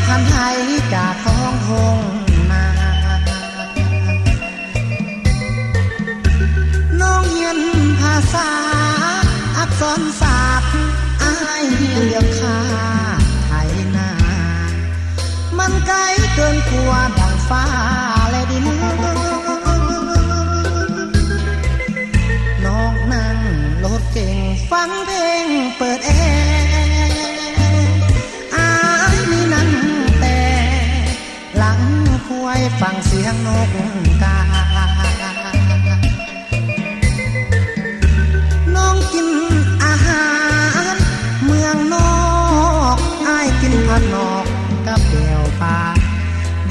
ອັນໄຫຈາກທ້ອງທົ່ງນາ ນ້ອງຮຽນພາສາອັກສອນສາບ ອ້າຍຮຽນວຽກຄ້າໄຖນາ ມັນໄກເກີນກວ່າດັ່ງຟ້າແລະດິນ ນ້ອງນັ່ງລົດເກັງ ຟັງເພງເປີດແອ ອ້າຍນີ້ນັ່ງແຕ່ຫຼັງຄວາຍ ຟັງສຽງນົກກາ. ນ້ອງກິນອາຫານເມືອງນອກ ອ້າຍກິນພັດນອກກັບແຈ່ວປາ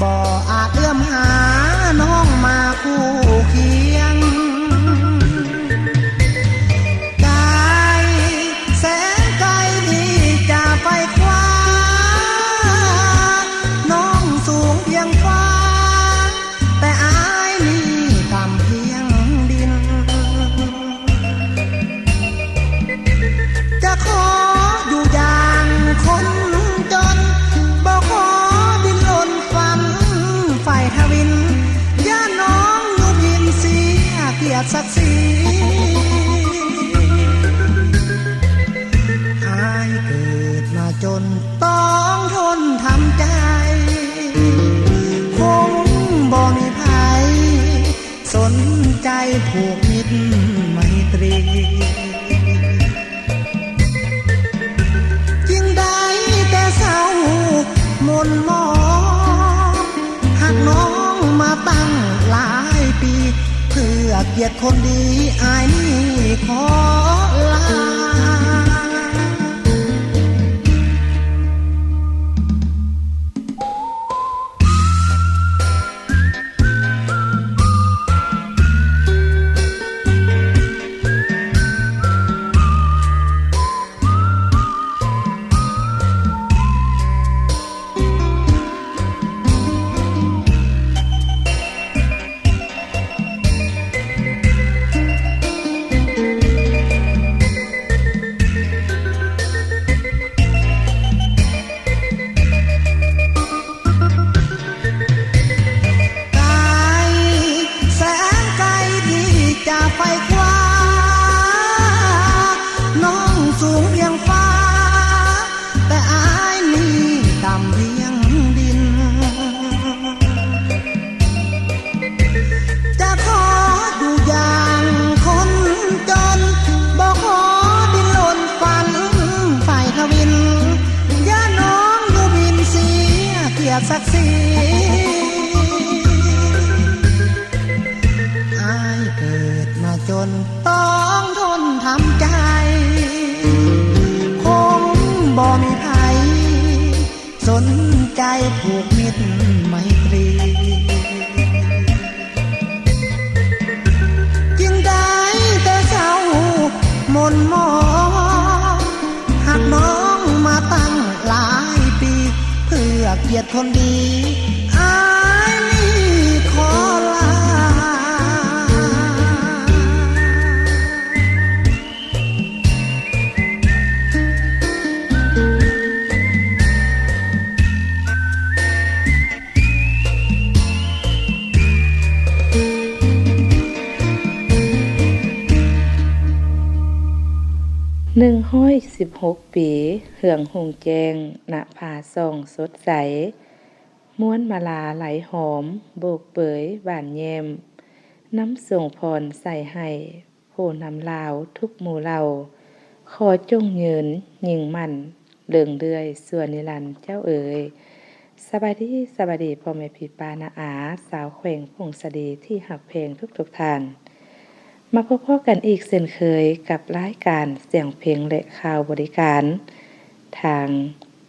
ບໍ່ອາດເອື້ອມຫານ້ອງມາຄູ່ຄຽງ. ໄກແສນໄກທີ່ຈະໄປຄວ້າ ນ້ອງສູງພຽງຟ້າ ແຕ່ອ້າຍນີ້ຕ່ຳພຽງດິນ. ຈະຂໍຢູ່ຢ່າງຄົນຈົນ ບໍ່ຂໍດິ້ນລົນຝັນໃຝ່ທະວິນ ຢ້ານນ້ອງຢູ່ພິນເສຍກຽດສັກສີ. ອ້າຍເກີດມາຈົນຕ້ອງທົນທຳໃຈ ຄົງບໍ່ມີໃຜສົນໃຈຜູກມິດໄມຕຣີ ຈຶ່ງໄດ້ແຕ່ເສົ້າໝົນໝອງ ຮັກນ້ອງມາຕັ້ງຫຼາຍປີ ເພື່ອກຽດຄົນດີ ອ້າຍນີ້ຂໍລາ. ໄກແສນໄກທີ່ຈະໄປຄວ້າ ນ້ອງສູງພຽງຟ້າ ແຕ່ອ້າຍນີ້ຕ່ຳພຽງດິນ. ຈະຂໍຢູ່ຢ່າງຄົນຈົນ ບໍ່ຂໍດິ້ນລົນຝັນໃຝ່ທະວິນ ຢ້ານນ້ອງຢູ່ພິນເສຍກຽດສັກສີ. ອ້າຍເກີດມາຈົນຕ້ອງທົນທຳໃຈ ຄົງບໍ່ມີໃຜ ສົນໃຈຜູກມິດໄມຕຣີ ຈຶ່ງໄດ້ແຕ່ເສົ້າໝົນໝອງ ຮັກນ້ອງມາຕັ້ງຫຼາຍປີ ເພື່ອກຽດຄົນດີ ອ້າຍນີ້ຂໍລາ. ໜຶ່ງຮ້ອຍສິບຫົກປີ ເຮືອງຮຸ່ງແຈ້ງ ນະພາສ່ອງສົດໃສ ມ່ວນມາລາໄຫຼຫອມ ໂບກເປີຍຫວານແຍ້ມ ນຳສົ່ງພອນໃສ່ໃຫ້ ຜູ້ນຳລາວທຸກໝູ່ເຫຼົ່າ ຂໍຈົ່ງຍືນຍິ່ງໝັ້ນ ເລິງເລື່ອຍຊົ່ວນິລັນເຈົ້າເອີຍ. ສະບາຍດີ, ສະບາຍດີພໍ່ແມ່ພີ່ປ້ານ້າອາ ຊາວແຂວງຜົ້ງສາລີທີ່ຮັກແພງທຸກໆທ່ານ. ມາພົບພໍ້ກັນອີກເຊັ່ນເຄີຍກັບລາຍການສຽງເພງ ແລະ ຂ່າວບໍລິການ ທາງ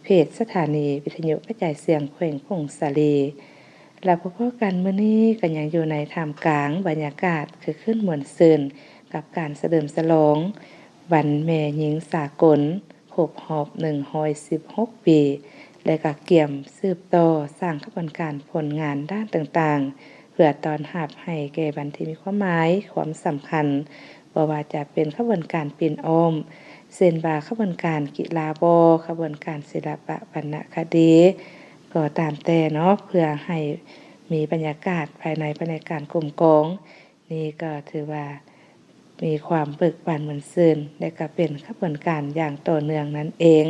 ເພຈສະຖານີວິທະຍຸກະຈາຍສຽງແຂວງຜົ້ງສາລີ. ແລະ ພົບພໍ້ກັນມື້ນີ້ກໍຍັງຢູ່ໃນທ່າມກາງບັນຍາກາດຄຶກຄື້ນມ່ວນຊື່ນ ກັບການສະເຫຼີມສະຫຼອງວັນແມ່ຍິງສາກົນ ຄົບຮອບໜຶ່ງຮ້ອຍສິບຫົກປີ ແລະ ກໍກຽມສືບຕໍ່ສ້າງຂະບວນການຜົນງານດ້ານຕ່າງໆ ເພື່ອຕ້ອນຮັບໃຫ້ແກ່ວັນທີ່ມີຄວາມໝາຍຄວາມສຳຄັນ ບໍ່ວ່າຈະເປັນຂະບວນການປິ່ນອ້ອມ ເຊັ່ນວ່າຂະບວນການກິລາບໍ, ຂະບວນການສິລະປະວັນນະຄະດີ, ກໍຕາມແຕ່ເນາະ ເພື່ອໃຫ້ມີບັນຍາກາດພາຍໃນພະແນກການກົມກອງ ນີ້ກໍຖືວ່າມີຄວາມເບີກບານມ່ວນຊື່ນ ແລະ ກໍເປັນຂະບວນການຢ່າງຕໍ່ເນື່ອງນັ້ນເອງ.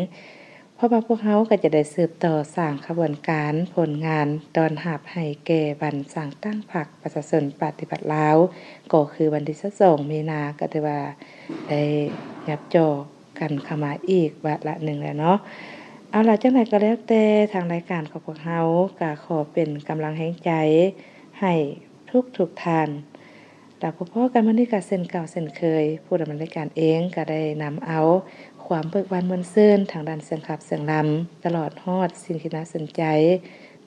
ເພາະວ່າພວກເຮົາກໍຈະໄດ້ສືບຕໍ່ສ້າງຂະບວນການຜົນງານຕ້ອນຮັບໃຫ້ແກ່ວັນສ້າງຕັ້ງພັກປະຊາຊົນປະຕິວັດລາວ ກໍຄືວັນທີຊາວສອງ ມີນາ ກໍຖືວ່າໄດ້ຫຍັບຈໍ່ກັນເຂົ້າມາອີກວາລະໜຶ່ງແລ້ວເນາະ. ເອົາລະ ຈັ່ງໃດກໍແລ້ວແຕ່ ທາງລາຍການຂອງພວກເຮົາກໍຂໍເປັນກຳລັງແຮງໃຈໃຫ້ທຸກໆທ່ານ ລະພົບພໍ້ກັນມື້ນີ້ກໍເຊັ່ນເກົ່າເຊັ່ນເຄີຍ, ຜູ້ດຳເນີນລາຍການເອງກໍໄດ້ນຳເອົາຄວາມເບີກບານມ່ວນຊື່ນທາງດ້ານສຽງຂັບສຽງລຳ ຕະຫຼອດຮອດສິ່ງທີ່ໜ້າສົນໃຈ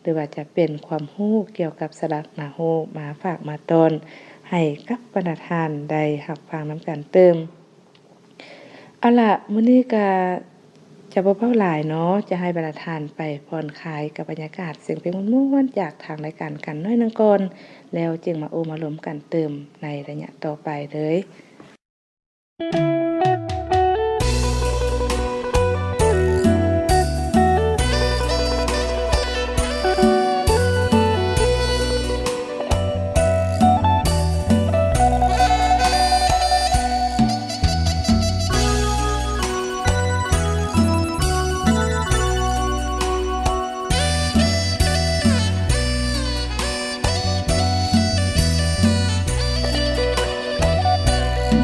ຫຼືວ່າຈະເປັນຄວາມຮູ້ກ່ຽວກັບສາລະໜ້າຮູ້ ມາຝາກມາຕ້ອນໃຫ້ກັບບັນດາທ່ານໄດ້ຮັບຟັງນຳກັນຕື່ມ. ເອົາລະ ມື້ນີ້ກະຈະບໍ່ເວົ້າຫຼາຍເນາະ, ຈະໃຫ້ບັນດາທ່ານໄປຜ່ອນຄາຍກັບບັນຍາກາດສຽງເພງມ່ວນໆ ຈາກທາງລາຍການກັນໜ້ອຍໜຶ່ງກ່ອນ, ແລ້ວຈຶ່ງມາໂອ້ມາລົມກັນຕື່ມໃນໄລຍະຕໍ່ໄປເລີຍ.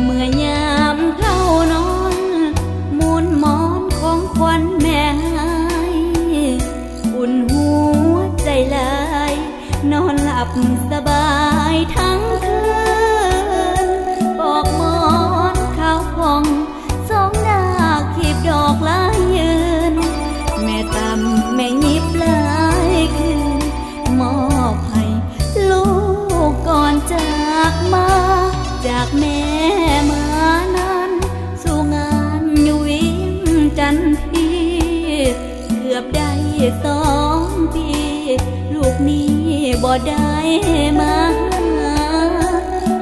ເມື່ອຍາມເຖົ້ານອນ ໝູນໝອນຂອງຂວັນແມ່ຫາຍ ອຸ່ນຫົວໃຈຫຼາຍ ນອນຫຼັບສະບາຍທັງຄືນ ປອກໝອນຂາວຜ່ອງ ສອງໜ້າຄີບດອກລາຍຍືນ ແມ່ຕ່ຳແມ່ຫຍິບຫຼາຍຄືນ ມອບໃຫ້ລູກກ່ອນຈາກມາ ຈາກແມ່ມານານ ສູ່ງານຢູ່ວຽງຈັນພີ ເກືອບໄດ້ສອງປີ ລູກນີ້ບໍ່ໄດ້ມາຫາ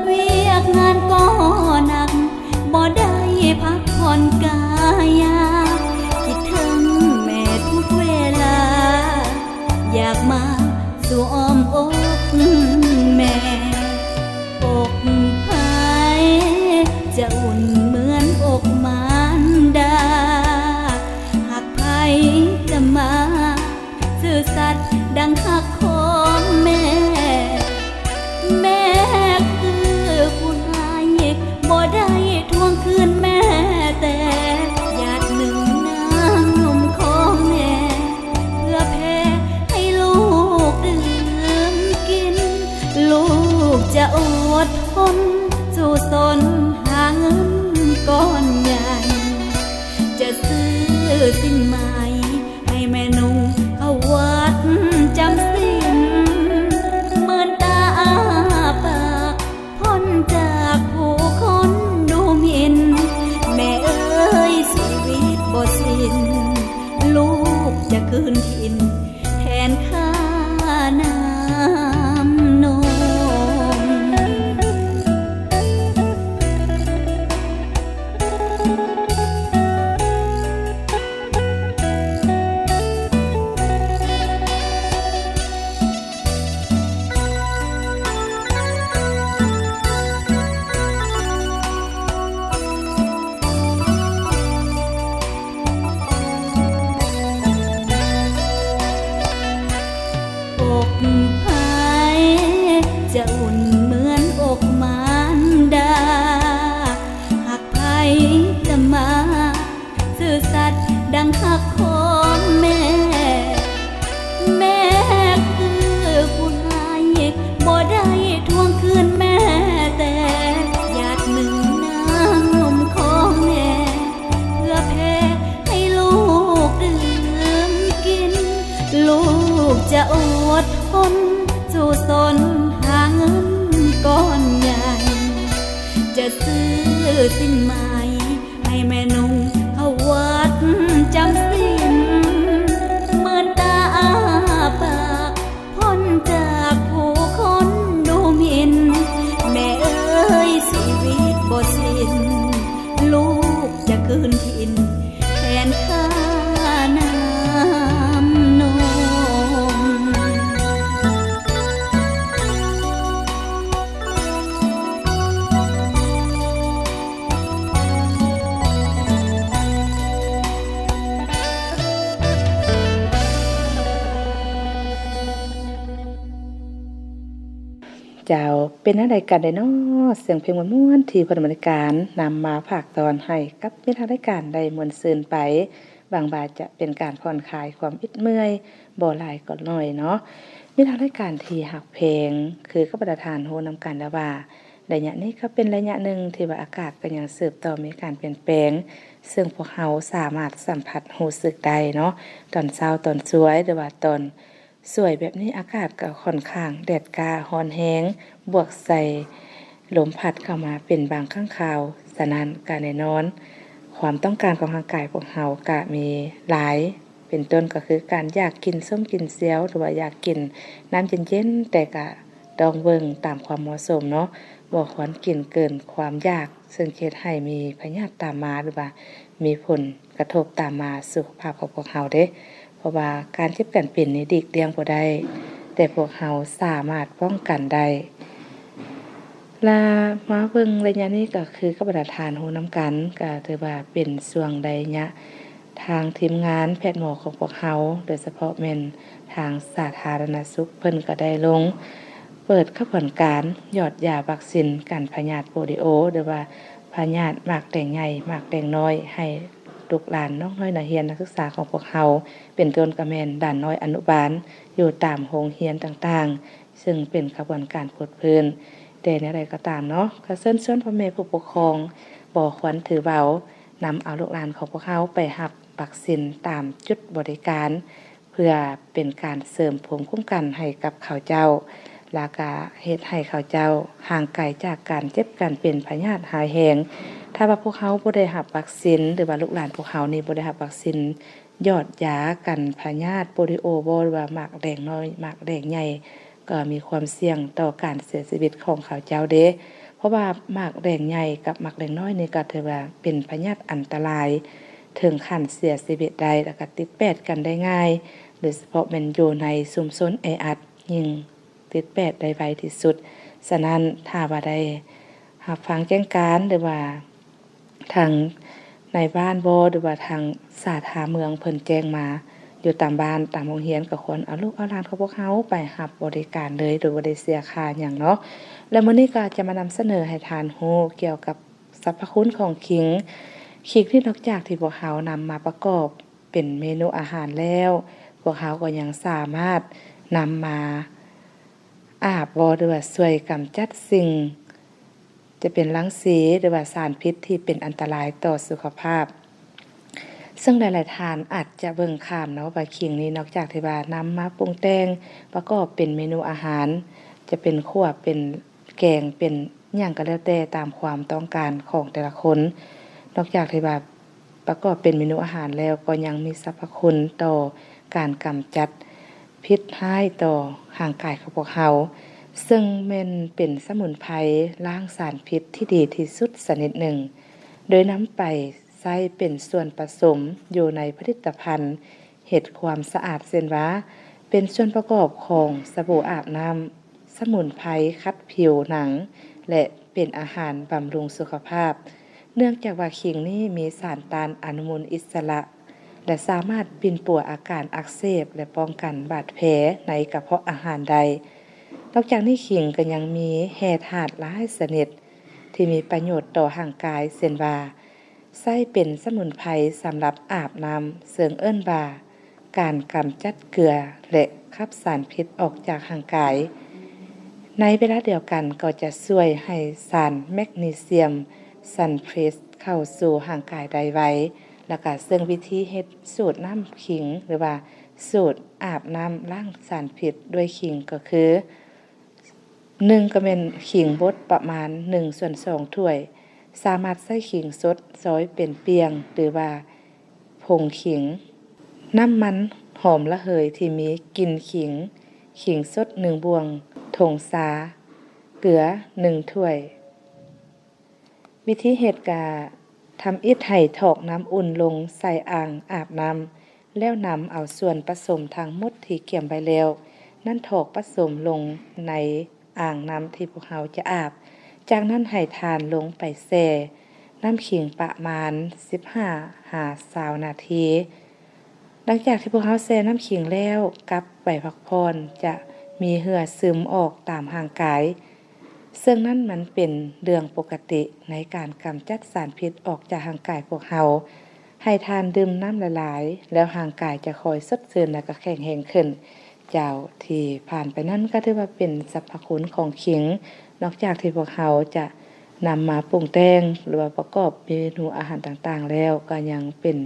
ວຽກງານກໍໜັກ ບໍ່ໄດ້ພັກຜ່ອນກາຍາ ຄິດເຖິງແມ່ທຸກເວລາ ຢາກມາສູ່ອ້ອມອົກແມ່ ອົກໃຜຈະອຸ່ນເໝືອນອົກມານດາ ຮັກໃຜຈະມາ ຊື່ສັດດັ່ງຮັກຂອງແມ່ ແມ່ຄືຜູ້ຮ້າຍ ບໍ່ໄດ້ທວງຄືນແມ້ແຕ່ ຢາດໜຶ່ງນ້ຳນົມຂອງແມ່ ເພື່ອແຜ່ໃຫ້ລູກດື່ມກິນ ລູກຈະອົດທົນ ສູ້ຊົນຫາເງິນກ້ອນໃຫຍ່ ຈະຊື້ສິ້ນໄໝ ໃຫ້ແມ່ນຸ່ງເຂົ້າວັດຈຳສິນ ເມີນຕາອ້າປາກ ພົ້ນຈາກຜູ້ຄົນດູໝິ່ນ ແມ່ເອີຍ ຊີວິດບໍ່ສິ້ນ ລູກຈະຄືນຖິ່ນແທນຄ່ານ້ຳນົມ. ອົກໃຜຈະອຸ່ນເໝືອນອົກມານດາ ຮັກໃຜຈະມາ ຊື່ສັດດັ່ງຮັກຂອງແມ່ ແມ່ຄືຜູ້ຮ້າຍ ບໍ່ໄດ້ທວງຄືນແມ້ແຕ່ ຢາດໜຶ່ງນ້ຳນົມຂອງແມ່ ເພື່ອແຜ່ໃຫ້ລູກດື່ມກິນ ລູກຈະອົດທົນ ສູ້ຊົນຫາເງິນກ້ອນໃຫຍ່ ຈະຊື້ສິ້ນໄໝ ໃຫ້ແມ່ນຸ່ງເຂົ້າວັດຈຳສິນ ເມີນຕາອ້າປາກ ພົ້ນຈາກຜູ້ຄົນດູໝິ່ນ ແມ່ເອີຍ ຊີວິດບໍ່ສິ້ນ ລູກຈະຄືນຖິ່ນ ແທນຄ່ານ້ຳນົມ. ເຈົ້າ ເປັນແນວໃດກັນແດ່ນໍ ສຽງເພງມ່ວນໆ ທີ່ພະນັກງານນຳມາຝາກຕ້ອນໃຫ້ກັບມິດທາງລາຍການໄດ້ມ່ວນຊື່ນໄປ. ຫວັງວ່າຈະເປັນການຜ່ອນຄາຍຄວາມອິດເມື່ອຍ ບໍ່ຫຼາຍກໍໜ້ອຍເນາະ. ມິດທາງລາຍການທີ່ຮັກແພງ ຄືກັບບັນດາທ່ານຮູ້ນຳກັນແລ້ວວ່າ ໄລຍະນີ້ກໍເປັນໄລຍະໜຶ່ງທີ່ວ່າອາກາດກໍຍັງສືບຕໍ່ມີການປ່ຽນແປງ, ເຊິ່ງພວກເຮົາສາມາດສຳຜັດຮູ້ສຶກໄດ້ເນາະ. ຕອນເຊົ້າຕອນສວຍ ຫຼືວ່າຕອນ ສວຍແບບນີ້ອາກາດກໍຂ້ອນຂ້າງແດດກ້າຮ້ອນແຮງ ບວກໃສ່ລົມພັດເຂົ້າມາເປັນບາງຄັ້ງຄາວ. ສະນັ້ນກໍແນ່ນອນ ຄວາມຕ້ອງການຂອງຮ່າງກາຍພວກເຮົາກໍມີຫຼາຍ ເປັນຕົ້ນກໍຄືການຢາກກິນສົ້ມກິນຊຽວ ຫຼືວ່າຢາກກິນນ້ຳເຢັນໆ, ແຕ່ກໍຕ້ອງເບິ່ງຕາມຄວາມເໝາະສົມເນາະ, ບໍ່ຄວນກິນເກີນຄວາມຢາກ ເຊິ່ງຈະເຮັດໃຫ້ມີພະຍາດຕາມມາ ຫຼືວ່າມີຜົນ ກະທົບຕາມມາສຸຂະພາບຂອງພວກເຮົາເດ້, ເພາະວ່າການເຈັບການເປັນນີ້ຫຼີກລ່ຽງບໍ່ໄດ້, ແຕ່ພວກເຮົາສາມາດປ້ອງກັນໄດ້. ລະມາເບິ່ງໄລຍະນີ້ກໍຄືກັບບັນດາທ່ານຮູ້ນຳກັນ, ກໍຖືວ່າເປັນຊ່ວງໄລຍະທາງທີມງານແພດໝໍຂອງພວກເຮົາ, ໂດຍສະເພາະແມ່ນທາງສາທາລະນະສຸກ ເພິ່ນກໍໄດ້ລົງເປີດຂະບວນການຢອດຢາວັກຊີນກັນພະຍາດໂປລິໂອ ຫຼືວ່າ ພະຍາດໝາກແດງໃຫຍ່ ໝາກແດງນ້ອຍ ໃຫ້ລູກຫຼານນ້ອງນ້ອຍນັກຮຽນນັກສຶກສາຂອງພວກເຮົາ, ເປັນຕົ້ນກໍແມ່ນຫຼານນ້ອຍອະນຸບານ ຢູ່ຕາມໂຮງຮຽນຕ່າງໆ, ເຊິ່ງເປັນຂະບວນການໂພດພື້ນ. ແຕ່ແນວໃດກໍຕາມເນາະ, ກໍເຊີນຊວນພໍ່ແມ່ຜູ້ປົກຄອງ ບໍ່ຄວນຖືເບົາ, ນຳເອົາລູກຫຼານຂອງພວກເຮົາໄປຮັບວັກຊີນຕາມຈຸດບໍລິການ ເພື່ອເປັນການເສີມພູມຄຸ້ມກັນໃຫ້ກັບເຂົາເຈົ້າ, ແລ້ວກະເຮັດໃຫ້ເຂົາເຈົ້າຫ່າງໄກຈາກການເຈັບການເປັນພະຍາດຮ້າຍແຮງ. ຖ້າວ່າພວກເຮົາບໍ່ໄດ້ຮັບວັກຊີນ ຫຼືວ່າລູກຫຼານພວກເຮົານີ້ບໍ່ໄດ້ຮັບວັກຊີນຢອດຢາກັນພະຍາດໂປລິໂອບໍ ຫຼືວ່າໝາກແດງນ້ອຍ ໝາກແດງໃຫຍ່ ກໍມີຄວາມສ່ຽງຕໍ່ການເສຍຊີວິດຂອງເຂົາເຈົ້າເດ້. ເພາະວ່າໝາກແດງໃຫຍ່ກັບໝາກແດງນ້ອຍນີ້ກໍຖືວ່າເປັນພະຍາດອັນຕະລາຍ ເຖິງຂັ້ນເສຍຊີວິດໄດ້ ແລ້ວກໍຕິດແປດກັນໄດ້ງ່າຍ, ໂດຍສະເພາະແມ່ນຢູ່ໃນຊຸມຊົນແອອັດ ຍິ່ງຕິດແປດໄດ້ໄວທີ່ສຸດ. ສະນັ້ນ ຖ້າວ່າໄດ້ຮັບຟັງແຈ້ງການ ຫຼືວ່າທາງນາຍບ້ານບໍ ຫຼືວ່າທາງສາທາເມືອງເພິ່ນແຈ້ງມາ ຢູ່ຕາມບ້ານຕາມໂຮງຮຽນ ກໍຄວນເອົາລູກເອົາຫຼານຂອງພວກເຮົາໄປຮັບບໍລິການເລີຍ ໂດຍບໍ່ໄດ້ເສຍຄ່າຫຍັງເນາະ. ແລະ ມື້ນີ້ກໍຈະມານຳສະເໜີໃຫ້ທ່ານຮູ້ກ່ຽວກັບ ສັບພະຄຸນຂອງຂີງ. ຂີງນີ້ນອກຈາກທີ່ພວກເຮົານຳມາປະກອບເປັນເມນູອາຫານແລ້ວ, ພວກເຮົາກໍຍັງສາມາດນຳມາອາບບໍ ຫຼືວ່າຊ່ວຍກຳຈັດສິ່ງ ຈະເປັນລັງສີ ຫຼືວ່າສານພິດທີ່ເປັນອັນຕະລາຍຕໍ່ສຸຂະພາບ. ເຊິ່ງຫຼາຍໆທ່ານອາດຈະເບິ່ງຂ້າມເນາະ ວ່າຂີງນີ້ນອກຈາກທີ່ວ່ານຳມາປຸງແຕ່ງປະກອບເປັນເມນູອາຫານ, ຈະເປັນຂົ້ວ ເປັນ ແກງເປັນຫຍັງກໍແລ້ວແຕ່ຕາມຄວາມຕ້ອງການຂອງແຕ່ລະຄົນ. ນອກຈາກທີ່ວ່າປະກອບເປັນເມນູອາຫານແລ້ວ ກໍຍັງມີສັບພະຄຸນຕໍ່ການກຳຈັດພິດຮ້າຍຕໍ່ຮ່າງກາຍຂອງພວກເຮົາ, ເຊິ່ງແມ່ນເປັນສະໝຸນໄພລ້າງສານພິດທີ່ດີທີ່ສຸດຊະນິດໜຶ່ງ, ໂດຍນຳໄປໃຊ້ເປັນສ່ວນປະສົມຢູ່ໃນຜະລິດຕະພັນ ເຮັດຄວາມສະອາດ ເຊັ່ນວ່າ ເປັນສ່ວນປະກອບຂອງສະບູອາບນ້ຳ, ສະໝຸນໄພຂັດຜິວໜັງ ແລະ ເປັນອາຫານບຳລຸງສຸຂະພາບ. ເນື່ອງຈາກວ່າຂີງນີ້ມີສານຕ້ານອະນຸມູນອິດສະຫຼະ ແລະ ສາມາດປິ່ນປົວອາການອັກເສບ ແລະ ປ້ອງກັນບາດແຜໃນກະເພາະອາຫານໄດ້. ນອກຈາກນີ້ ຂີງກໍຍັງມີແຮ່ທາດຫຼາຍຊະນິດທີ່ມີປະໂຫຍດຕໍ່ຮ່າງກາຍ ເຊັ່ນວ່າ ໃຊ້ເປັນສະໝຸນໄພສຳລັບອາບນ້ຳ, ເຊິ່ງເອີ້ນວ່າການກຳຈັດເກືອ ແລະ ຂັບສານພິດອອກຈາກຮ່າງກາຍ. ໃນເວລາດຽວກັນກໍຈະຊ່ວຍໃຫ້ສານແມັກນີຊຽມຊັນເພຣສເຂົ້າສູ່ຮ່າງກາຍໄດ້ໄວ. ແລ້ວກະເຊິ່ງວິທີເຮັດສູດນ້ຳຂີງ ຫຼືວ່າສູດອາບນ້ຳລ້າງສານພິດດ້ວຍຂີງກໍຄື ໜຶ່ງ ກໍແມ່ນຂີງບົດປະມານໜຶ່ງສ່ວນສອງຖ້ວຍ, ສາມາດໃຊ້ຂີງສົດຊອຍເປັນປ່ຽງ ຫຼືວ່າຜົງຂີງ, ນ້ຳມັນຫອມລະເຫີຍທີ່ມີກິ່ນຂີງ, ຂີງສົດໜຶ່ງບ່ວງ, ຖົງຊາ, ເກືອໜຶ່ງຖ້ວຍ. ວິທີເຮັດກະທຳອິດໃຫ້ຖອກນ້ຳອຸ່ນລົງໃສ່ອ່າງອາບນ້ຳ ແລ້ວນຳເອົາສ່ວນປະສົມທັງໝົດທີ່ກຽມໄວ້ແລ້ວນັ້ນຖອກປະສົມລົງໃນອ່າງນ້ຳທີ່ພວກເຮົາຈະອາບ. ຈາກນັ້ນໃຫ້ທ່ານລົງໄປແຊ່ນ້ຳຂີງປະມານສິບຫ້າຫາຊາວນາທີ. ຫຼັງຈາກທີ່ພວກເຮົາແຊ່ນ້ຳຂີງແລ້ວ ກັບໄປພັກຜ່ອນ ຈະມີເຫື່ອຊຶມອອກຕາມຮ່າງກາຍ. ເຊິ່ງນັ້ນມັນເປັນເລື່ອງປົກກະຕິໃນການກຳຈັດສານພິດອອກຈາກຮ່າງກາຍພວກເຮົາ. ໃຫ້ທ່ານດື່ມນ້ຳຫຼາຍໆ ແລ້ວຮ່າງກາຍຈະຄ່ອຍສົດຊື່ນ ແລະ ກໍແຂງແຮງຂຶ້ນ. ເຈົ້າ ທີ່ຜ່ານໄປນັ້ນກໍຖືວ່າເປັນສັບພະຄຸນຂອງຂິງ. ນອກຈາກທີ່ພວກເຮົາຈະນຳມາປຸງແຕ່ງ ຫຼືວ່າປະກອບເມນູອາຫານຕ່າງໆແລ້ວ ກໍຍັງເປັນ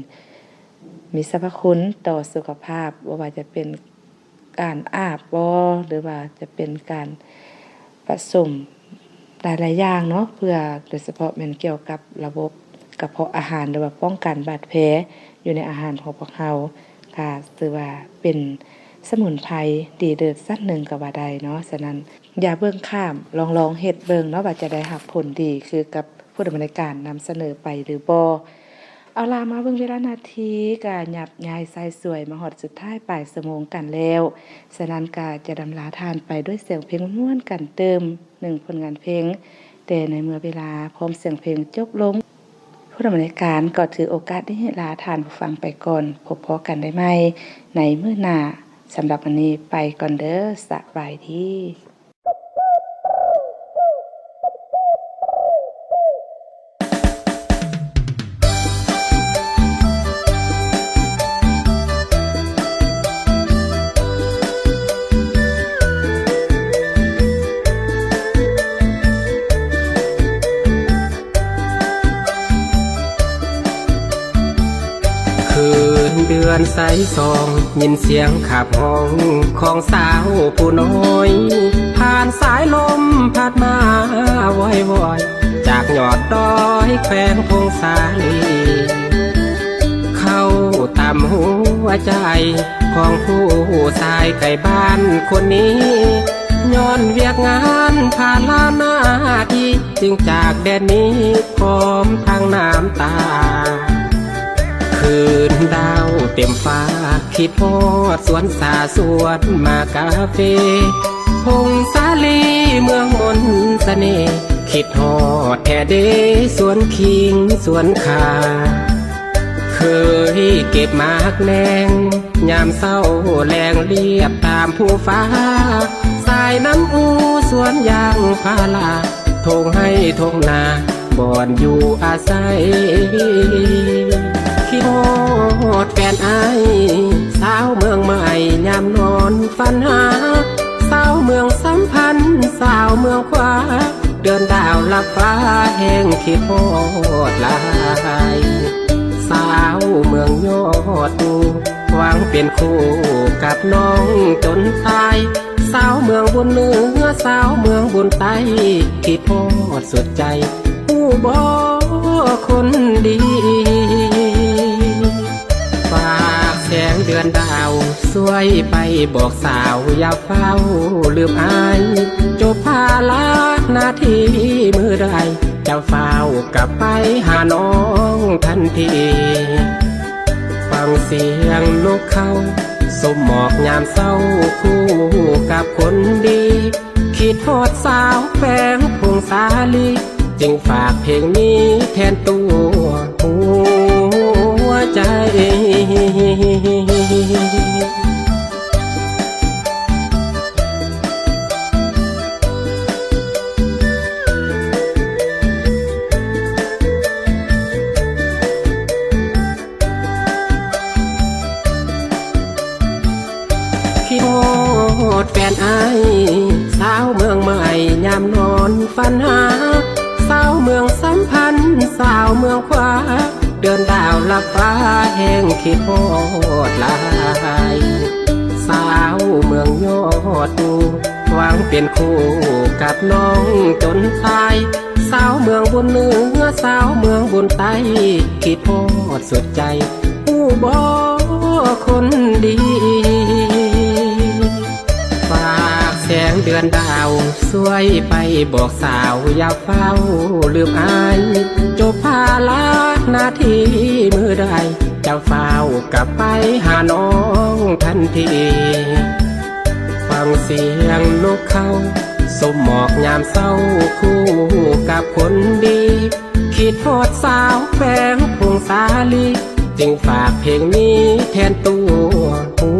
ມີສັບພະຄຸນຕໍ່ສຸຂະພາບ, ບໍ່ວ່າຈະເປັນການອາບບໍ ຫຼືວ່າຈະເປັນການປະສົມຫຼາຍໆຢ່າງເນາະ, ເພື່ອໂດຍສະເພາະແມ່ນກ່ຽວກັບລະບົບກະເພາະອາຫານ ຫຼືວ່າປ້ອງກັນບາດແຜຢູ່ໃນອາຫານຂອງພວກເຮົາ, ກໍຖືວ່າເປັນສະໝຸນໄພດີເລີດຊັ້ນໜຶ່ງກໍວ່າໄດ້ເນາະ. ສະນັ້ນ ຢ່າເບິ່ງຂ້າມ, ລອງ ລອງເຮັດເບິ່ງເນາະ ວ່າຈະໄດ້ຮັບຜົນດີຄືກັບຜູ້ດຳເນີນການນຳສະເໜີໄປຫຼືບໍ່. ເອົາລະ ມາເບິ່ງເວລານາທີ ກະຫຍັບຍ້າຍສາຍສວຍມາຮອດສຸດທ້າຍປາຍຊົ່ວໂມງກັນແລ້ວ. ສະນັ້ນກະຈະລຳລາທ່ານໄປດ້ວຍສຽງເພງມ່ວນໆກັນຕື່ມໜຶ່ງຜົນງານເພງ. ແຕ່ໃນເມື່ອເວລາພ້ອມສຽງເພງຈົບລົງ, ຜູ້ດຳເນີນການກໍຖືໂອກາດນີ້ລາທ່ານຜູ້ຟັງໄປກ່ອນ. ພົບພໍ້ກັນໄດ້ໃໝ່ໃນມື້ໜ້າ. ສຳລັບມື້ນີ້ໄປກ່ອນເດີ້. ສະບາຍດີ. ຄືນເດືອນໃສສ່ອງ ຍິນສຽງຂັບຮ້ອງຂອງສາວຜູ້ນ້ອຍ ຜ່ານສາຍລົມພັດມາວອຍໆ ຈາກຍອດດອຍແຂວງຜົ້ງສາລີ ເຂົ້າຕາມຫົວໃຈຂອງຜູ້ຊາຍໃກ້ບ້ານຄົນນີ້ ຍ້ອນວຽກງານພາລະໜ້າທີ່ ຈຶ່ງຈາກແດນນີ້ພ້ອມທັງນ້ຳຕາ. ຄືນດາວເຕັມຟ້າ ຄິດຮອດສວນສາສວນໝາກກາເຟ ຜົ້ງສາລີເມືອງມົນສະເໜ່ ຄິດຮອດແທ້ເດ ສວນຂີງສວນຂ່າ. ເຄີຍເກັບໝາກແນງ ຍາມເຊົ້າແລງລຽບຕາມພູຟ້າ ສາຍນ້ຳອູສວນຢາງພາລາ ທົ່ງໄຮ່ທົ່ງນາບ່ອນຢູ່ອາໄສ. ຄິດຮອດແຟນອ້າຍ ສາວເມືອງໃໝ່ ຍາມນອນຝັນຫາ ສາວເມືອງສຳພັນ ສາວເມືອງຂວາ ເດືອນດາວລັບຟ້າແຮງຄິດຮອດຫຼາຍ ສາວເມືອງຍອດພູ ຫວັງເປັນຄູ່ກັບນ້ອງຈົນຕາຍ ສາວເມືອງບຸນເໜືອ ສາວເມືອງບຸນໃຕ້ ຄິດຮອດສຸດໃຈ ຮູ້ບໍ່ຄົນດີ ຝາກແສງເດືອນດາວ ຊ່ວຍໄປບອກສາວຢ່າຟ້າວລືມອ້າຍ ຈົບພາລະໜ້າທີ່ມື້ໃດ ຈະຟ້າວກັບໄປຫານ້ອງທັນທີ ຟັງສຽງນົກເຂົາ ສົມໝອກຍາມເຊົ້າຄູ່ກັບຄົນດີ ຄິດຮອດສາວແຂວງຜົ້ງສາລີ ຈຶ່ງຝາກເພງນີ້ແທນຕົວຫົວໃຈ. ຄິດຮອດແຟນອ້າຍ ສາວເມືອງໃໝ່ ຍາມນອນຝັນຫາ ສາວເມືອງສຳພັນ ສາວເມືອງຂວາ ເດືອນດາວລັບຟ້າແຮງຄິດຮອດຫຼາຍ ສາວເມືອງຍອດພູ ຫວັງເປັນຄູ່ກັບນ້ອງຈົນຕາຍ ສາວເມືອງບຸນເໜືອ ສາວເມືອງບຸນໃຕ້ ຄິດຮອດສຸດໃຈ ຮູ້ບໍ່ຄົນດີ ຝາກແສງເດືອນດາວ ຊ່ວຍໄປບອກສາວຢ່າຟ້າວລືມອ້າຍ ຈົບພາລະໜ້າທີ່ມື້ໃດ ຈະຟ້າວກັບໄປຫານ້ອງທັນທີ ຟັງສຽງນົກເຂົາ ສົມໝອກຍາມເຊົ້າຄູ່ກັບຄົນດີ ຄິດຮອດສາວແຂວງຜົ້ງສາລີ ຈຶ່ງຝາກເພງນີ້ແທນຕົວຫົ